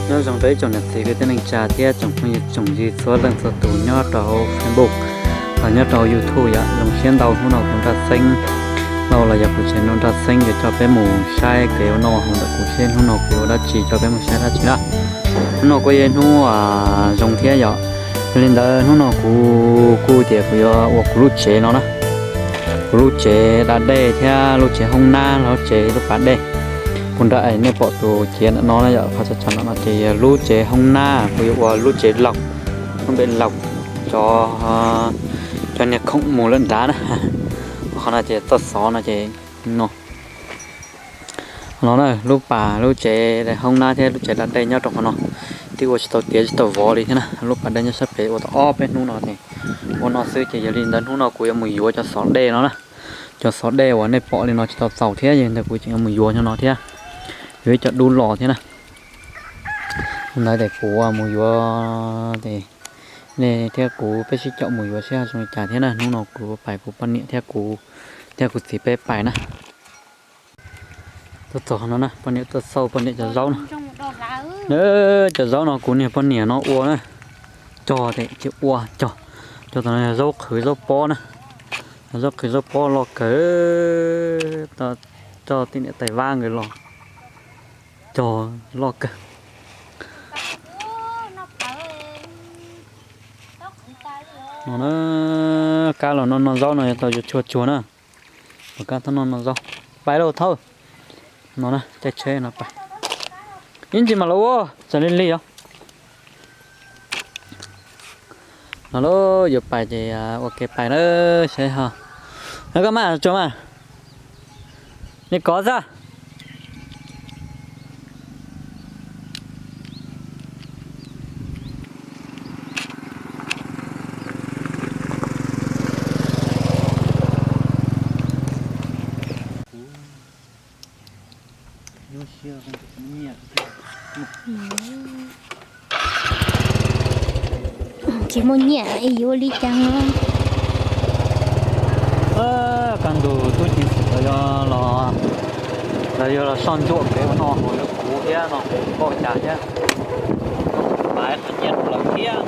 Nyob zoo rau ib tsoom niam txiv kwv tij neej tsa thiab tsoom phooj ywg tsoom ywg txhua leej txhua tus nyob rau hauv Facebook los nyob rau hauv YouTube yom. Zoo siab ntau hnub no kuv Nraj Xeeb Lauj los yog kuv tsev no Nraj Xeeb yuav coj peb mus saib kev ua noj haus ntawm kuv seb hnub no kuv yuav ua dab tsi, coj peb mus saib dab tsi na. Hnub no kuj yog ib hnub zoo thiab yom. Yog li ntawd hnub no kuv kuj tias kuv yuav ua kuv lub tsev no na, kuv lub tsev da dej thiab lub tsev hoob nab, lub tsev lub pas dej. Kuv nrog nej pom tus ciav ntawm no na yom, qhov tsav tsav ntawm no ces yog lub tsev hoob nab, kuv yuav ua lub tsev laug, lub npe laug, cov, cov niag khoom mus lawm nrad na. Qhov no ces txoj xov no ces no, no na, lub pas lub tsev hoob nab thiab lub tsev da dej nyob rau qhov no. Twb ua tsis tau tiav tsis tau vov li thiab na. Lub pas dej nyob sab pem ua tau ob peb hnub no ces ua no xwb ces yog li ntawd hnub no kuv yuav mus yuav cov xov dej no na. Cov xov dej uas nej pom li no tsis tau txaus thiab, yog li ntawd kuv tseem yuav mus yuav nyob no thiab, yuav ib co dub los thiab na. Ntawd ces kuv mus yuav, ces nej thiab kuv peb sib caum mus yuav seb zoo li cas thiab na. Hnub no kuv pais kuv poj niam thiab kuv, thiab kuv txiv peb pais na. Tuaj txog no na, poj niam tuaj xauj poj niam cov zaub no. Cov zaub no kuv niag poj niam no ua na. Cog ces ua cog, cog tam no yog zaub qhwv zaub pob na. Zaub qhwv zaub pob loj kawg, coj tej niam tais vab nkawd los cog loj kawg. No na, kab los noj noj zaub no yuav tau yuav tsuag tsuag na. Los kab txhob noj noj zaub. Pais lauj Thawj. No na, caij tsheb no pais. Ib ntsis mas los ua, txawm li lig os. No lauj, yuav pais ces ua ke pais na, saib ho. No koj maj tsuag mas. Li kov xwb. Tsis muaj nyiaj yuav li cas no. Kaj ntug tub ceev xwm los, lawv yuav los soj ntsuam kev ua noj haus rau kuv thiab no, kuv npau cas thiab. Pais qhov nyiaj rau lawv thiab.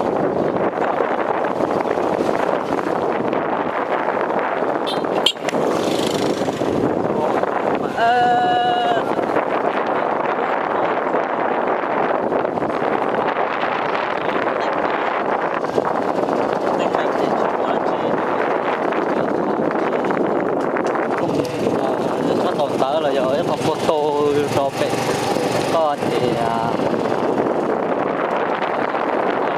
Txhob tau ntawv los yog ib qho pua tu rau pem koj ces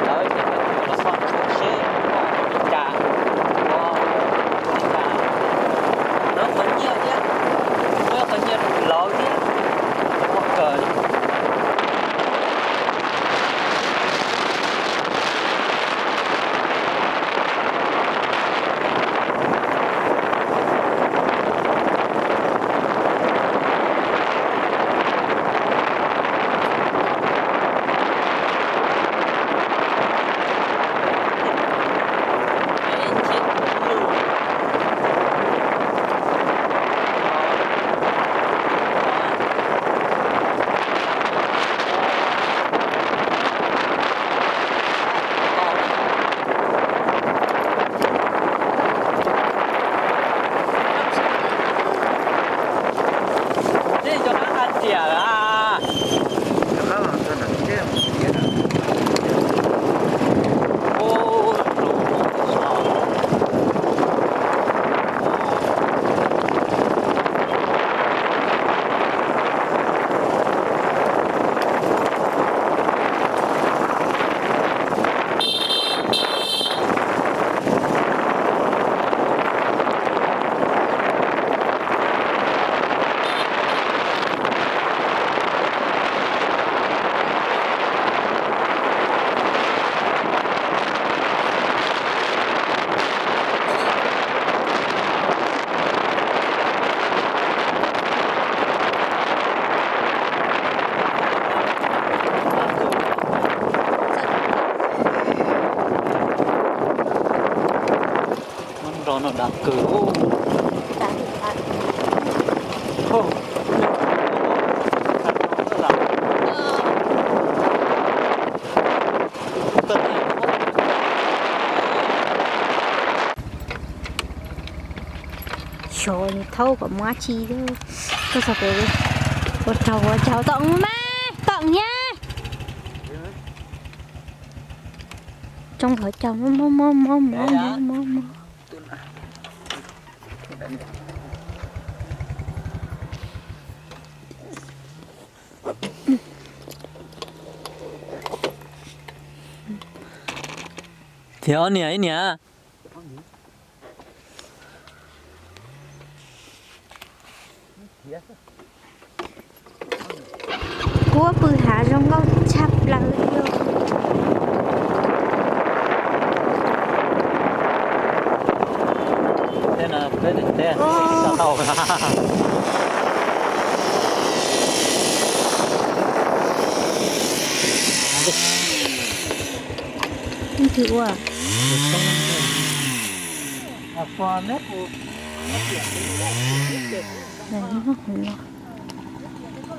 ntawv ces los soj seb li cas, ua li cas, ntawv qhov nyiaj thiab, muaj qhov nyiaj rau lawv thiab, muaj kawg. Tej cov qab haj tiam a. Muab nrog no dav kawg. Ua kom muab tsi, koj txog pem, ua rau ua caug tom mas tom thiab. Tsoo qhov caug mob mob mob mob mob mob mob. Thiab ob niam ib niam. Kuab pw hav zoo nkauj tshaj plaws li.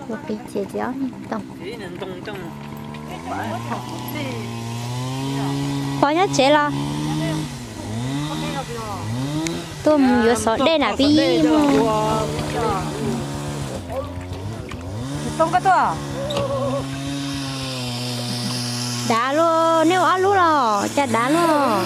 Ua qis ces txiv ob niag ntoo. Pov nyob tsev los? Tuaj mus yuav xov dej na pib mus. Dav luaj, nej ua ob lub los cas dav luaj.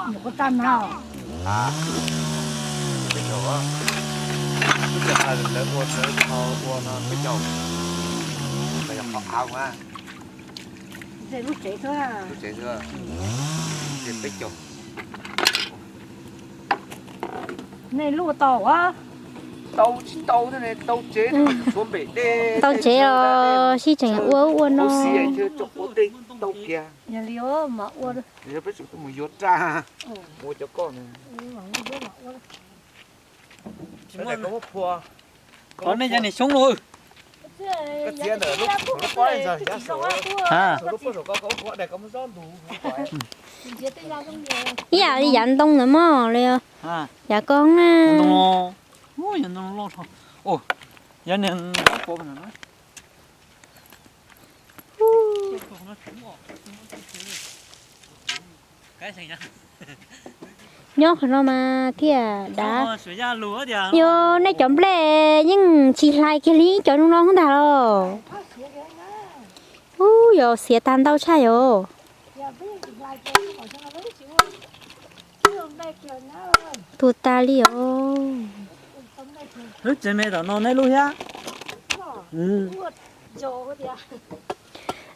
Nyuam qhuav tag na. Peb caug, lub tsev lawv ua, lawv ua no peb caug, los yog qhov av mas. Lub tsev xwb, lub tsev xwb, peb caug. Nej luj tau a? Tau tsis tau thiab ne, tau tsev, tau tsev los sib tseem ua ua no. Tau kiag. Yog li mas ua, yog peb tseem tuaj mus yuav raj, ua cov koj ne. Koj nej cov niag xyoob no. Koj txiav ntawm lub pob ntxawg, lub pob saum ko, koj ua daim koj muab zob ntug. Ib yam li yav ntoo ntawd mog los yog yav koob na. Ntoo loj, yog niag pob pov no. Nyob qhov no mas thiaj dav. Yog nej cov nplej yeej tsis hlais kiag li cov zoo no ntag los. Ub, yog xiav tag ntau tshaj yog. Tuag tag li os. Lub tsev me tom no neb lub thiab.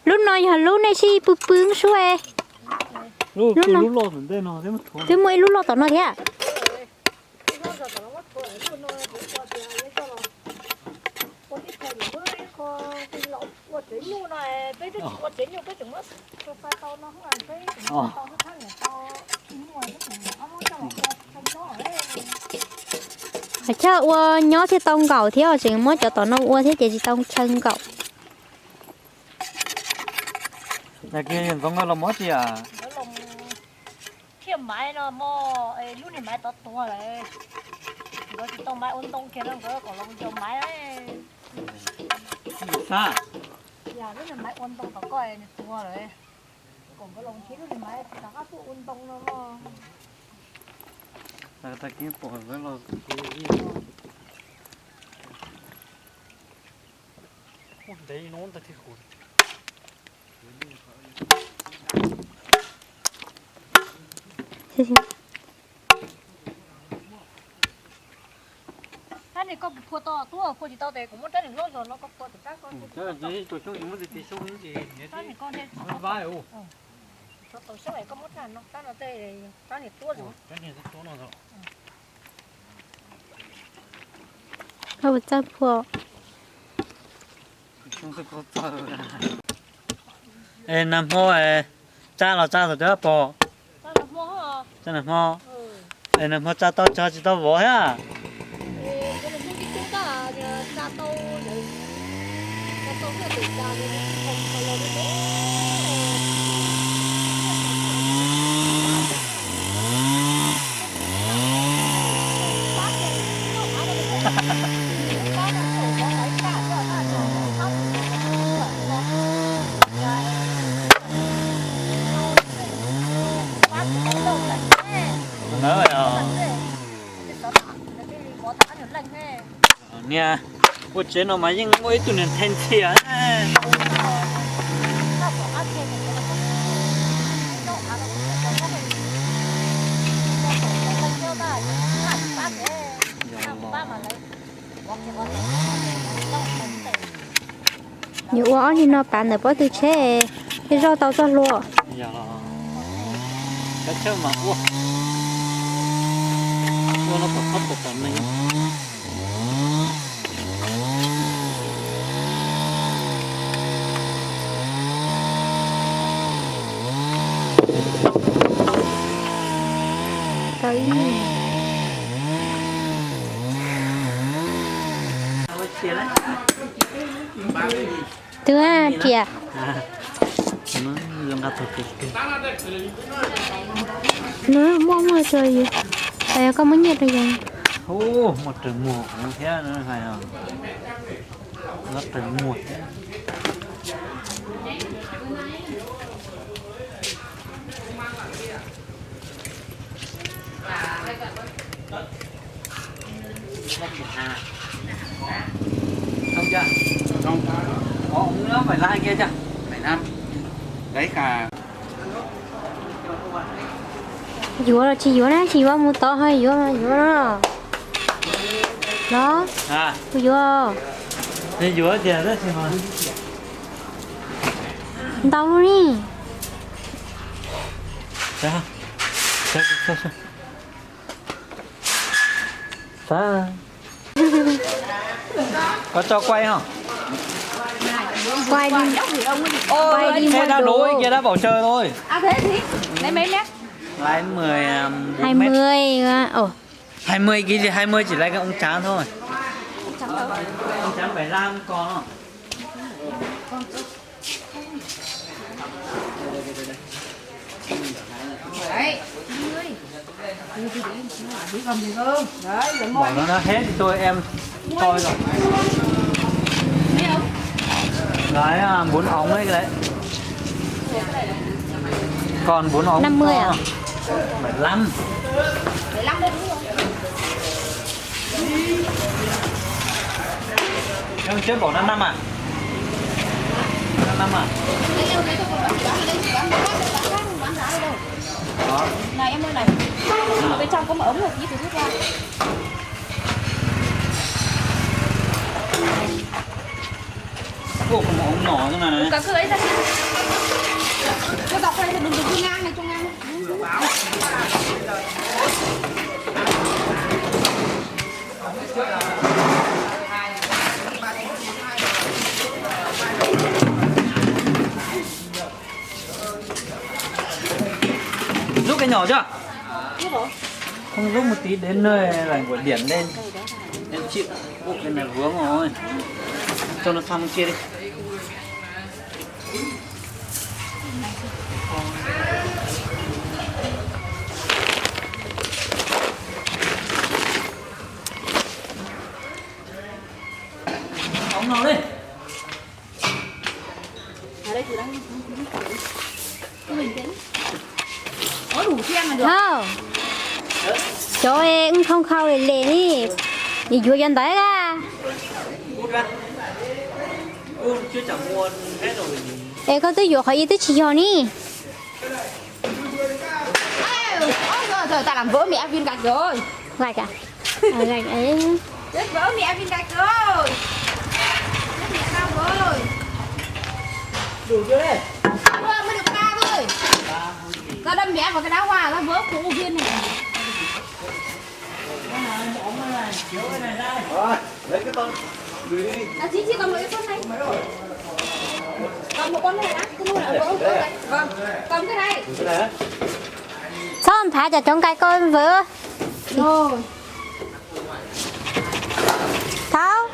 Lub no yog lub nej sib pw pw sub. Lub no twb muaj ib lub loj tom no thiab. Hais txog ua nyob thiaj tau nkaum thiab, tseem muab cov tom no ua thiab ces tsis tau chaw nkaum. Thiaj maiv no mog, lub niag maiv tod tuag lawm. Nkawd tsis tau maiv ua ntoo kiag no, nkawd kom los ncaws maiv. Yam lub niag maiv ua ntoo tom koj nws tuag lawm, kom nkawd los nrhiav lub niag maiv rov qab tuaj ua ntoo no mog. Ntev no ntag thiaj qus. Rab niag koj phua tau tuaj, phua tsis tau tes kuv muab rab niag loj zog no koj phua tus rab koj. Rab niag koj, rab niag koj muab rab no tej rab niag tuab zog. Koj puas txawj phua? Es nag hmo tsa los tsa thaum twg pom? Tsa nag hmo. Es nag hmo tsa tau tsawg tsis tau vov thiab? Niag ua tsev no mas yeej muaj ib tug niag nthe ntxhias. Yuav ua ob niag no pav ntawm pob tw tsheb, thiaj zoj tau txoj hlua. Yog, kav chawj mas ua, ua no kom khob pom tom neeg. Tau ib. Twb riam. Nws muaj muaj rau yus, koj muab nyiaj rau yus. Muaj raws muag thiab, hais raws muag thiab. Yuav los tsis yuav na, tsis yuav mus tod ho yuav, yuav no. Los, kuv yuav. Yuav tiag tab sis mas ntau lub ni. Koj tso quay ho. Quay đi, quay đi. Thế đáp đủ kia đáp bảo trời thôi. Hai mươi, ồ. Hai mươi cái gì, hai mươi chỉ lấy cái ông trắng thôi. Ông trắng bảy lăm con. Đấy. Bỏ nó ra hết cho em coi rồi. Đấy, à, bốn ống đấy, đấy. Còn bốn ống. Năm mươi à? Bảy lăm. Em trước bỏ năm năm à? Năm năm à? Đó. Này em ơi này. Ở bên trong có một ống rồi, tí từ rút ra. Ủa, có một ống nhỏ thế này này. Cả cái ấy ra. Cái dọc đây thì đừng, đừng, đừng ngang này, cho ngang. Rút cái nhỏ chưa? Không rút một tí đến nơi là gọi điện lên. Em chịu. Ủa, cái này vướng rồi. Cho nó sang bên kia đi. Ống nào đây? Hau, cov wb thooj khau lem lem ni, yuav cov ntawd a. Es koj twb yuav qhov ib twb tsis yog ni. Ơ, ơ, ơ, ta làm vỡ mẹ Vin gạch rồi. Gạch à? Ờ, gạch ấy. Chết vỡ mẹ Vin gạch rồi. Chết mẹ tao rồi. Đủ chưa đây? Tao vừa mới được ba thôi. Tao đâm mẹ vào cái đá hoa, tao vỡ củ Vin này. Rồi, lấy cái tao. Gửi đi. Tao chỉ, chỉ còn một cái con này. Txhob nthav cov cov nqaij ko vwm. Thov.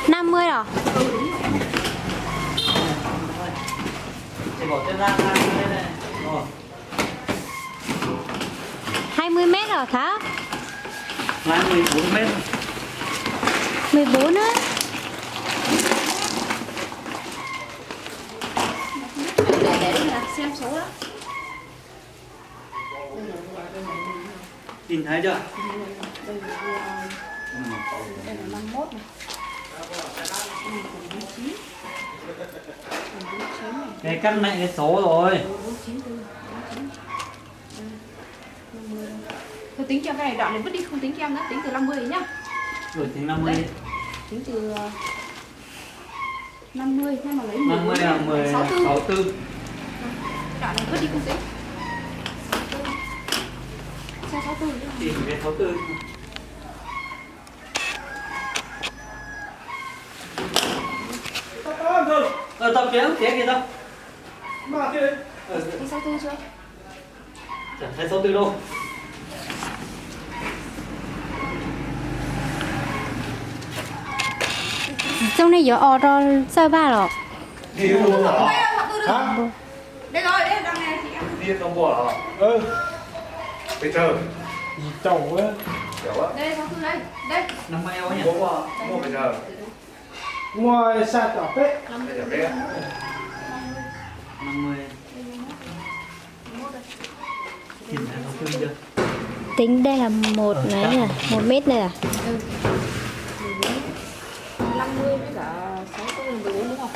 Năm mươi rồi. Hai mươi mét rồi Thảo. Mười bốn mét. Mười bốn á. Nhìn thấy chưa? Cái cắt này cái số rồi. Thôi tính cho cái này đoạn này vứt đi, không tính cho em nữa, tính từ năm mươi nhá. Rồi, tính năm mươi. Đấy. Tính từ, ờ, năm mươi, nhưng mà lấy mười bốn, năm mươi là mười sáu tư. Sáu tư. Đoạn này vứt đi không tính. Sáu tư. Sao sáu tư chứ? Chỉ cái sáu tư. Ờ, tao kéo, kéo kìa tao. Mà kìa. Ờ. Sáu tư chưa? Chẳng thấy sáu tư đâu. Trong này có ổ rau sơ ba lọ. Đi không mua hả? Hả? Đi không mua hả? Ừ. Phải chờ. Gì chồng á. Kiểu á. Đây, sáu tư đây. Đây. Mua, mua phải chờ. Mua xa chở pet. Xa chở pet á. Năm mươi. Tính đây là một mấy à? Một mét đây à? Năm mươi với cả sáu tư, mười bốn đúng không?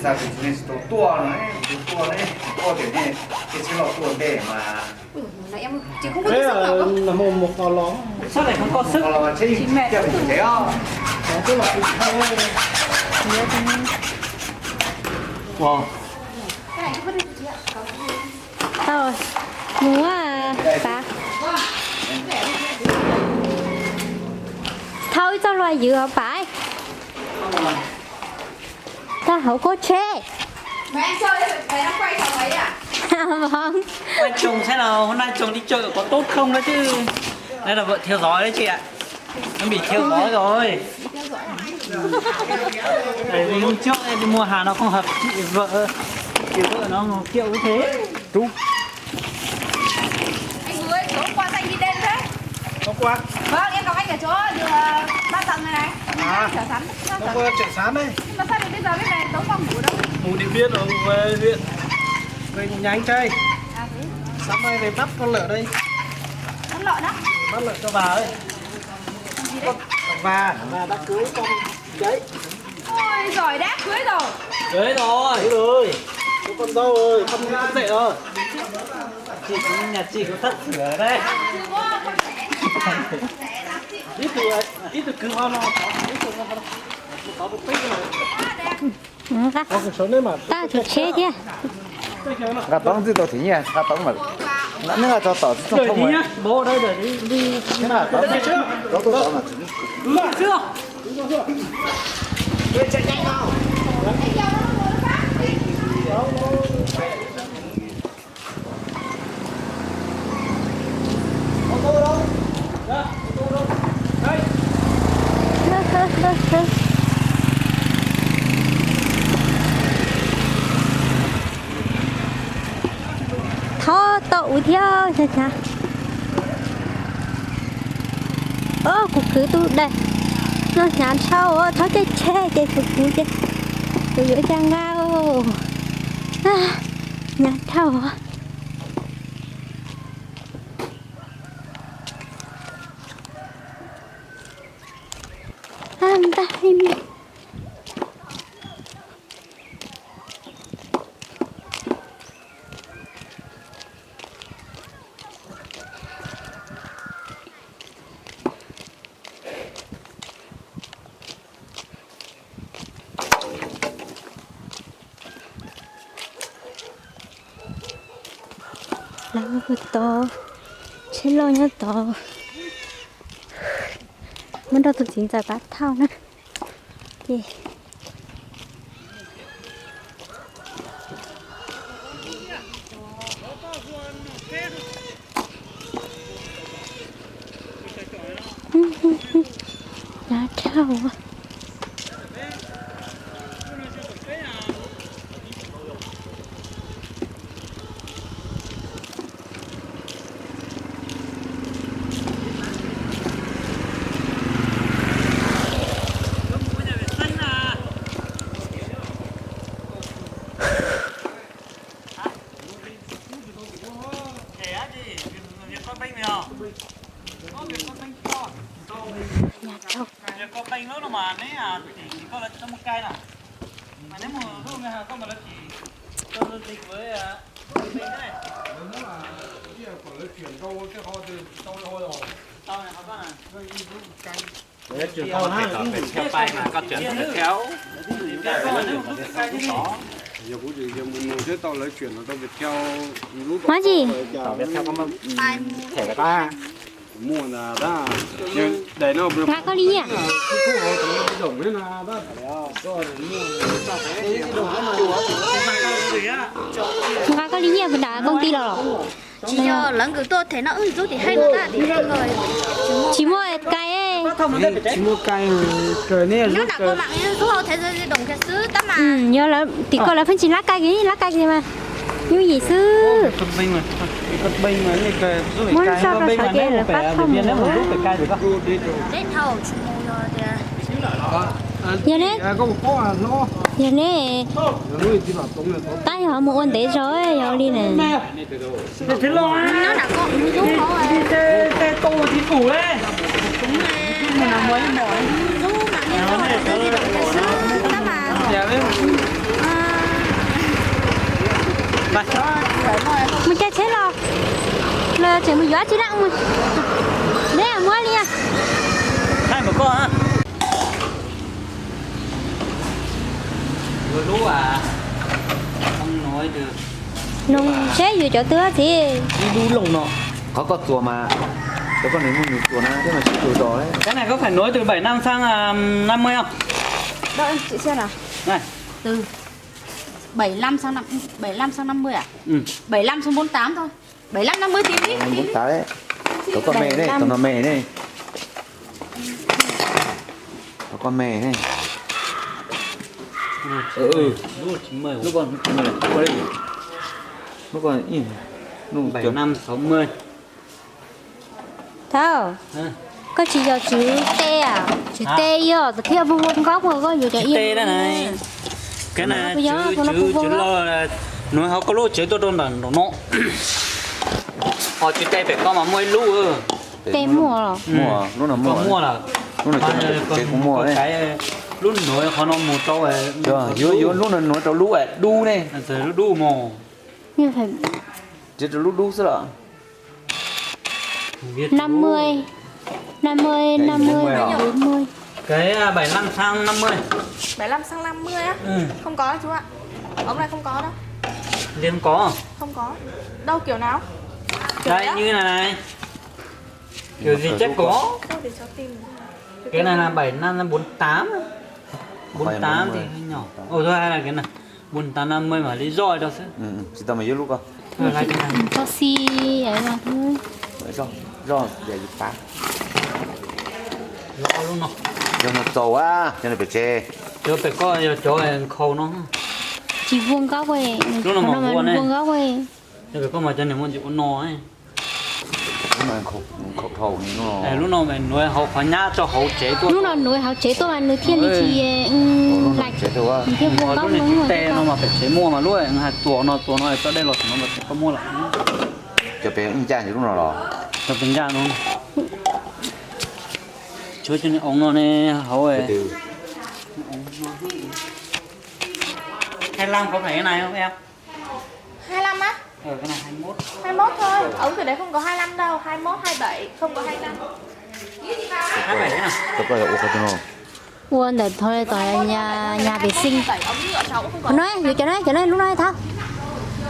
Sao thì chúng mình tụi tua nó, tụi tua đấy, tua kiểu như cái chế độ tua để mà Ui, này em chỉ không có Thế tí sức là nào cơ. Là mua một kho lon. Sao lại không có sức? Kho lon mà chết. Chị mệt. Chết là chị thế á. Có tức là chị không. Wow. Cái này cứ vứt đi chị ạ. Có cái gì? Tao mua à, bà. Thau ib txoj hlua ywv hov pais. Tau hauv koj tsheb. Vâng. Anh Trung thế nào? Hôm nay Trung đi chợ có tốt không đấy chứ? Đây là vợ theo dõi đấy chị ạ. Nó bị theo dõi rồi. Tại vì hôm trước em đi mua hàng nó không hợp chị vợ. Chị vợ nó một triệu như thế. Trúng. Anh Hứa, tối qua anh đi đêm thế? Hôm qua? Vâng, em gặp anh ở chỗ đường, ờ, Ba Tầng này này. À, chợ sắn, Ba Tầng. Hôm qua chợ sắn đấy. Nhưng mà sao đến bây giờ bên này Tống không ngủ đâu? Ngủ Điện Biên rồi, ngủ về huyện. Về ngủ nhà anh trai. À, thế. Sáng mai về bắt con lợn đây. Bắt lợn á? Bắt lợn cho bà ấy. Làm gì đấy? Con, bà, bà đã cưới con đấy. Ôi, giỏi, đã cưới rồi. Cưới rồi. Cưới rồi. Có con dâu rồi, con, con rể rồi. Chị cũng, nhà chị cũng sắp sửa đây. Ít từ, ít từ cứ ho lo, ít từ ho lo. Có một tí rồi. Có một số nếp mà. Tao chụp xe thiab. Nqa tau ntxwb tau thim nyiaj, nqa tau mas. Nqa tso tom txog thoob mas. Nqa tau tau tom mas. Thov tau ua thiab. Ov, kuv kwv tus dais no hnyav dhau, thov caij tsheb ces kuv kwv ces kuv yuav cas nqa. Hnyav dhau. Ntag li. Kuv tod, tsheb loj nyob tod. Muab nrog tus txiv ntxawm pab thauj na. Ces Hnyav dhau. Hnyav dhau. Hmov tsis? Nqa koj li nyiaj. Nqa koj li nyiaj puas nram công ty los? Tsis yog, lawv nkawd tuaj them noj wb zub tim haij no tab sis tsis muaj kais. Tsis muaj kais. Nyob nram kua mam zub hauv them xwb tab mas. Yog lawv tim ko lawv pheej tsis lab kais kiag, lab kais kiag mas yooj yim xwb. Muab zoj rau sawv ces lawv pab thauj mus. Deb dhau tsis mus yog tias. Yog ne, yog ne, tab yog ho mus ua ntev zog yog li na. Nyob nram ko zub hauv. Mus caij tsheb los, los tseem mus yuav dab tsi na. Neb muab li. Noo seb yus cov twg txiv. Ib lub looj no, qhov koj txuas mas, cov koj nws muaj nws txuas na, thiab mas sib txuas zos. Cái này có phải nối từ bảy năm sang năm mươi không? Đợi em chị xem nào. Này. Từ bảy lăm sang năm, bảy lăm sang năm mươi à? Ừ. Bảy lăm sang bốn tám thôi. Bảy lăm năm mươi tìm đi. Bốn tám đấy. Cov koj me ne, cov no me ne. Cov koj me ne. Lub, lub, lub, lub, bảy năm sáu mươi. Thov, koj tsis yog tswv tes, tswv tes yog thiaj vuag nkaub ua koj yuav cov ib. Cái này tswv, tswv, tswv lo, nws hauv koj lub tsev tuaj rau ntawm nraum no. Ho tswv tes pem koj mas muaj ib lub. Tes muaj los? Muaj, lub no muaj. Muaj lawm. Lub no kuv muaj. Lub nuav qhov no mus rau, yuav, yuav lub no nuav rau lub dub ne. Lub dub mog. Tsev rau lub dub xwb los. Năm mươi, năm mươi, năm mươi, bốn mươi. Cái à, bảy lăm sang năm mươi. Bảy lăm sang năm mươi á? Ừ. Không có chú ạ. Ống này không có đâu. Gì không có? Không có. Đâu kiểu nào? Kiểu đấy á? Đây, như này này. Kiểu gì chắc có. Sao để cháu tìm. Cái này là bảy năm, bốn tám. Bốn tám thì hơi nhỏ. Ồ, thôi hay là cái này. Bốn tám năm mươi mà lý do đâu xí. Ừ, ừ, tsis tau mas yuav lub ko. Tsis tau xi. Zoj, zoj, yog yus pav. Yuav lub no. Yog no txaus a, cov no pem tsev. Cov pem koj yog cov nkhaus no. Tsis vuag nkaub, lub no mas vuag nkaub. Cov pem koj mas cov niam muaj ntsis ua no. Lub no nkhaus dhau no. Lub no mas nuav hauv qhov nyab rau hauv tsev tuaj. Lub no nuav hauv tsev tuaj mas nws thiaj li tsis laim, nws thiaj vuag nkaub no. Lub no mas pem tsev muaj mas lub hais tuas no, tuas no txoj dej los no mas pem koj muaj lawm. Cov pem ncaj lub no los? Cov pem ncaj no. Tshuav cov niag ov no ne hauv. Hai lăm có phải cái này không em? Hai lăm á? Ờ, cái này hai mốt. Hai mốt thôi. Ống kiểu đấy không có hai lăm đâu. Hai mốt, hai bảy, không có hai lăm. Ua ntawm thov le tod nyas pem xeej. Cov no, yuav cov no, cov no lub no thab.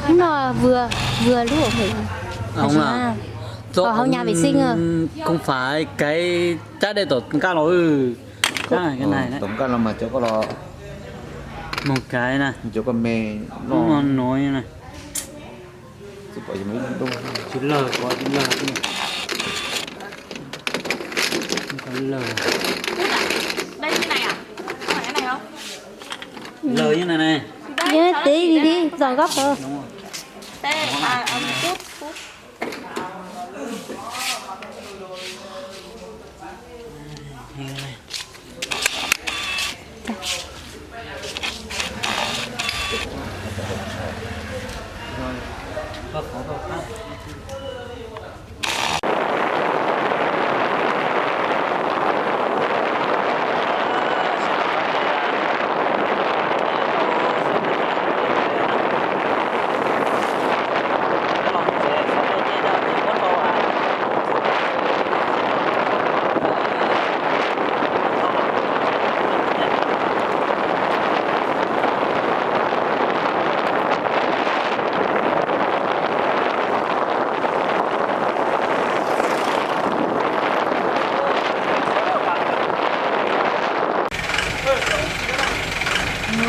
Lub no vừa, vừa lub ổ bự. Không phải cái cab đây tổng cab lò. Tổng cab lò mà cho con lò. Một cái nè. Cho con mè. Nó nổi nè. Chứ lờ, có chứ lờ. Có lờ. Đây như này à? Không phải cái này không? Lờ như này này. Tí đi, đi, dọn góc thôi. Đúng rồi. Đây, à, à, một phút, phút.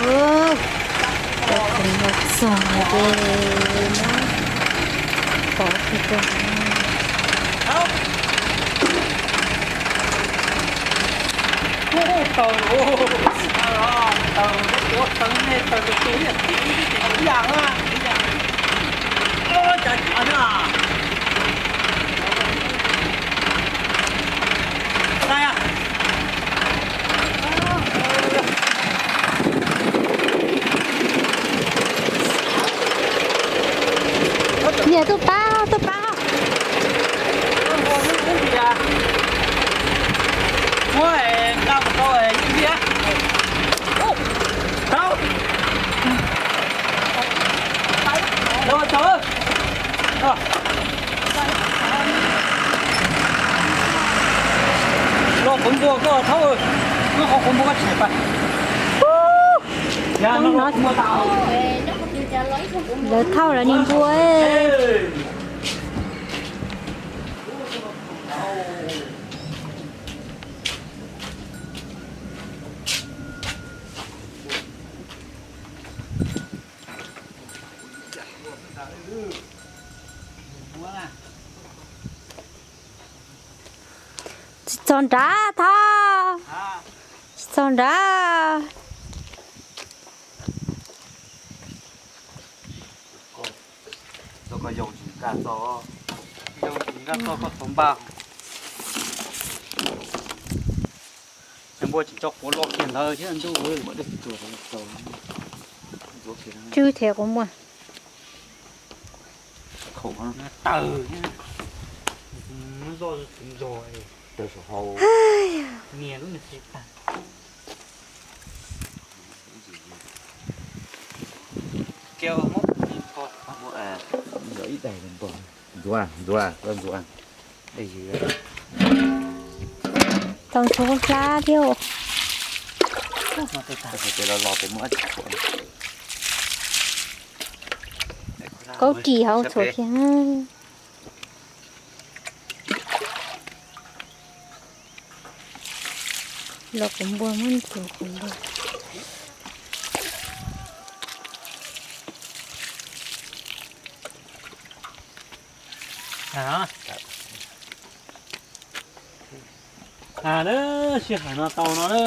Ua, cov khoom no txog ces muab pov kiag rau. Niam tuaj pab, tuaj pab. Los quav npua koj thaub, muab qhov quav npua koj tshem pas. Lawv thauj lawv niag npua. Tsis txog nrad thaub, tsis txog nrad. Txog koj yoo tsis nkag txog, yoo tsis nkag txog koj txhob npaj. Cov npua tsis tso quav los kiag ntawd thiab ntuj. Tswb thiab quav npua. Taws, zoj, taws saum hau. Nias lub niag qe tag. Ntxuav ib daim, ntxuav, ntxuav, ntxuav. Tau ntxuav hlab thiab. Los los ces muab tshuam. Kaub ris hauv tshuam kiag. Los quav npua, muab ntxuav quav npua. A, sij hawm no tau no na,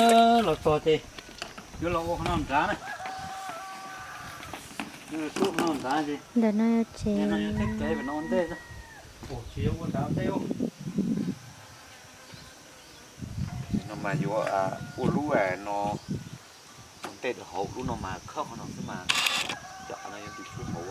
los txog ces yuav los ua qhov no nrad na. Yuav los sub qhov no nrad ces ntawm no yog tsev, no yog tsev pem no ua ntej xwb. Tsis yog ua nrad ua ntej. No mas yuav ua lub no ua ntej rau hauv, lub no mas khawb qhov no xwb mas, cov no yuav tus tshub hauv.